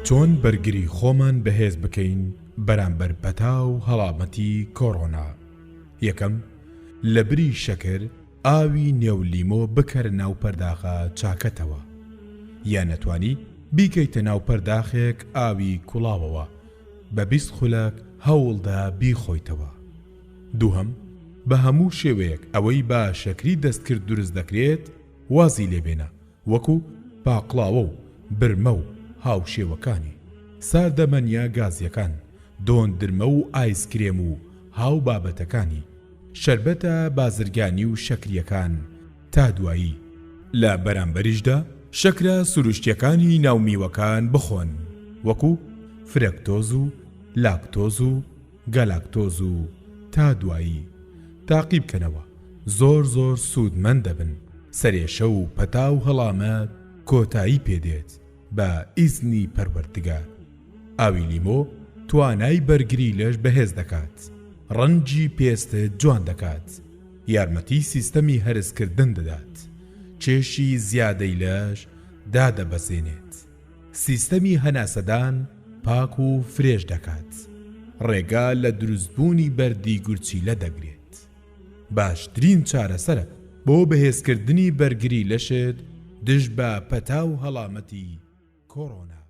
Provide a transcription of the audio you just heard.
چۆن بەرگری خۆمان بەهێز بکەین بەرامبەر پەتا و هەڵامەتی کۆڕۆنا؟ یەکەم، لەبری شەکر ئاوی نێو لیمۆ بکەرە ناو پەرداخە چاکەتەوە، یان ئەتوانی بیکەیتە ناو پەرداخێک ئاوی کوڵاوەوە بە 20 خولەک هەوڵدە بیخۆیتەوە. دووهەم، بە هەموو شێوەیەک ئەوەی بە شەکری دەستکرد دروست دەکرێت وازی لێبێنە وەکو پاقلاوە و برمە و هاوشێوەکانی، ساردەمەنیە گازیەکان، دۆندرمە و ئایسکرێم و هاو بابەتەکانی، شەربەتە بازرگانی و شەکریەکان، تا دوایی. لە بەرامبەریشدا شەکرە سروشتیەکانی ناو میوەکان بخۆن وەکو فرەکتۆز و لاکتۆز و گالاکتۆز و تا دوایی تاقی بکەنەوە زۆر زۆر سوودمەند دەبن سەرێشە و پەتا و هەڵامەت کۆتایی پێ دێت بە ئیزنی پەروەردگار ئاوی لیمۆ توانای بەرگری لەش بەهێز دەکات ڕەنگی پێستت جوان دەکات یارمەتی سیستەمی هەرسکردن دەدات کێشی زیادەی لەش دادەبەزێنێت. سیستەمی هەناسەدان پاک و فرێش دەکات، ڕێگا لە دروستبوونی بەردی گورچیلە دەگرێت. باشترین چارەسەرە بۆ بەهێزکردنی بەرگری لەشت دژ بە پەتا و هەڵامەتی کۆرۆنا.